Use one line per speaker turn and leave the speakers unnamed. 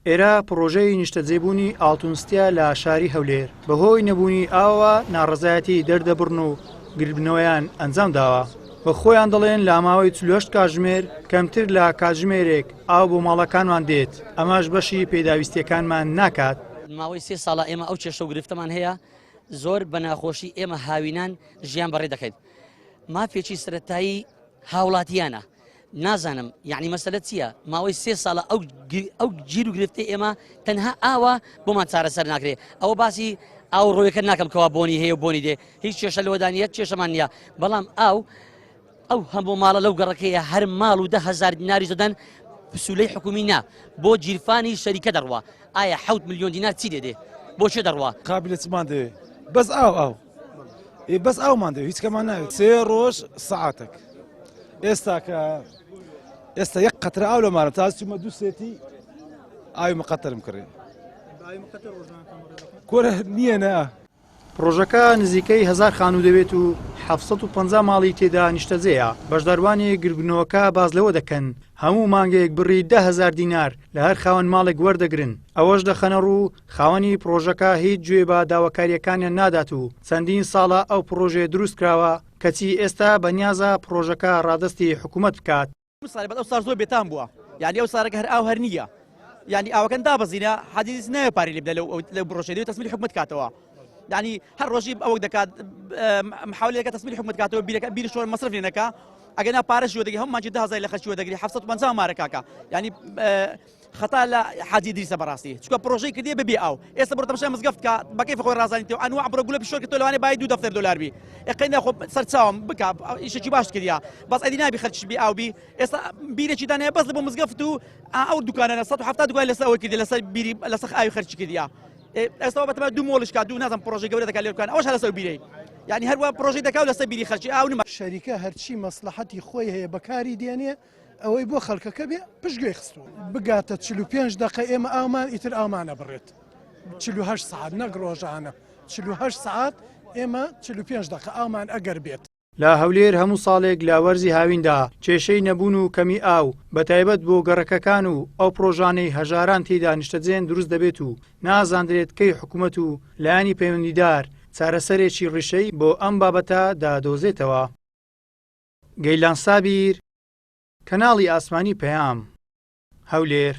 ئێرە پڕۆژەی نیشتەجێبوونی ئاڵتونستیە لە شاری هەولێر، بەهۆی نەبوونی ئاوەوە ناڕەزایەتی دەردەبڕن و گردبنەوەیان ئەنجامداوە. وەک خۆیان دەڵێن لە ماوەی 48 کاتژمێر کەمتر لە کاتژمێرێک ئاو بۆ ماڵەکانمان دێت، ئەمەش بەشی پێداویستیەکانمان ناکات.
ماوەی سێ ساڵە ئێمە ئەو کێشە و گرفتەمان هەیە، زۆر بە ناخۆشی ئێمە هاوینان ژیان بەڕێ دەکەین. مافێکی سەرەتایی هاوڵاتیانە. نازانم یعنی مەسەلە چییە ماوەی سێ ساڵە ئەو ئەو گیر و گرفتەی ئێمە تەنها ئاوە بۆمان چارەسەر ناکرێ ئەوە باسی ئاو ڕۆیەکە ناکەم کەوا بۆنی هەیە و بۆنی دێ هیچ کێشە لەوەدا نییە کێشەمان نییە بەڵام ئاو ئەو هەموو ماڵە لەو گەڕەکەیە هەر ماڵ و 10هزار دیناری دەدەن پسولەی حکومی نا بۆ گیرفانی شەریکە دەڕوا ئایا حوت میلیۆن دینار چی دێ دێ بۆ چێ دەڕوا
قابلە چمان دەوێ بەس ئاو ئاو بەس ئاومان دەوێت هیچ کەمان ناوێت سێ ڕۆژ سەعاتێک ئێستا کە ئێستا یەک قەترە ئاو لەمانە تا چوومە دوو سێتی ئاوی مقەتەرم کڕی کۆرە نییە نە.
پڕۆژەکە نزیکەی هەزار خانوو دەبێت و 750 ماڵی تێدا نیشتەجێیە، بەشداربووانی گردبوونەوەکە باس لەوە دەکەن، هەموو مانگێک بڕی 10,000 دینار لە هەر خاوەن ماڵێک وەردەگرن، ئەوەش دەخەنەڕوو خاوەنی پڕۆژەکە هیچ گوێ بە داواکارییەکانیان نادات و چەندین ساڵە ئەو پڕۆژەیە دروستکراوە، کەچی ئێستا بەنیازە پڕۆژەکە ڕادەستی حکومەت بکات.
ساڵی بەس ئەو سار زۆر بێتام بووە یعنی ئەو سارەکە هەر ئاو هەر نییە یعنی ئاوەکەن دابەزینە حەدیث نایە پارەی لێ بدە لەو لەو پڕۆژەیە دەبێت تەسمیلی حکومەت کاتەوە یعنی هەر ڕۆژی ئەوە دەکات محاولە دەکات تەسمیلی حکومەت کاتەوە بیرەکە بیر شۆر مەسرف لێ نەکا ئەگەر نا پارەش وەدەگری هەموو مانگی 10000 لە خەرچی وەدەگری 750 مارە کاکە یعنی خەتا لە حاجی ئیدریسە بەڕاستی چونکە پڕۆژەی کردیە بەبێ ئاو ئێستا بڕۆ تەماشای مزگەفت کە بە کەیفی خۆی ڕازانی تێ ئەنواع بڕۆ گولە پیشۆر کە تۆ لەوانەیە بای دوو دەفتەر دۆلار بی ئەقەی ناخۆ سەرچاوم بکە ئیشێکی باش کردیا بەس ئەدی نابی خەرچ بی ئاو بی ئێستا بیرێکی دانەیە بەس لە بۆ مزگەفت و ئەو دوکانانە 170 دوکان لەسەر ئەوەی کردی لەسەر بیری لەسەر ئاوی خەرچ کردیا ئێستا بەتەما دوو مۆڵش کا دوو نازم پڕۆژەی گەورە دەکات لێ بکەن ئەوەش هەر لەسەر بیرەی یعنی هەروە پڕۆژەی دەکا و لەسەر بیری خەرچی ئاو نما
شەریکە هەرچی مەسلحەتی خۆی هەیە بەکاری دێنێ ئەوەی بۆ خەڵکەکە بێ پشتگوێی خستووە. بگاتە 45 دەقە ئێمە ئاومان ئیتر ئاومان ئەبڕێت 48 سەعات نەک ڕۆژانە 48 سەعات ئێمە 45 دەقە ئاومان ئەگەر بێت.
لە هەولێر هەموو ساڵێک لە وەرزی هاویندا کێشەی نەبوون و کەمی ئاو بەتایبەت بۆ گەڕەکەکان و ئەو پڕۆژانەی هەژاران تێیدا نیشتەجێن دروست دەبێت و نازاندرێت کەی حکومەت و لایەنی پەیوەندیدار چارەسەرێکی ڕیشەیی بۆ ئەم بابەتە دەدۆزێتەوە. گەیلان سابیر، کەناڵی ئاسمانی پەیام، هەولێر.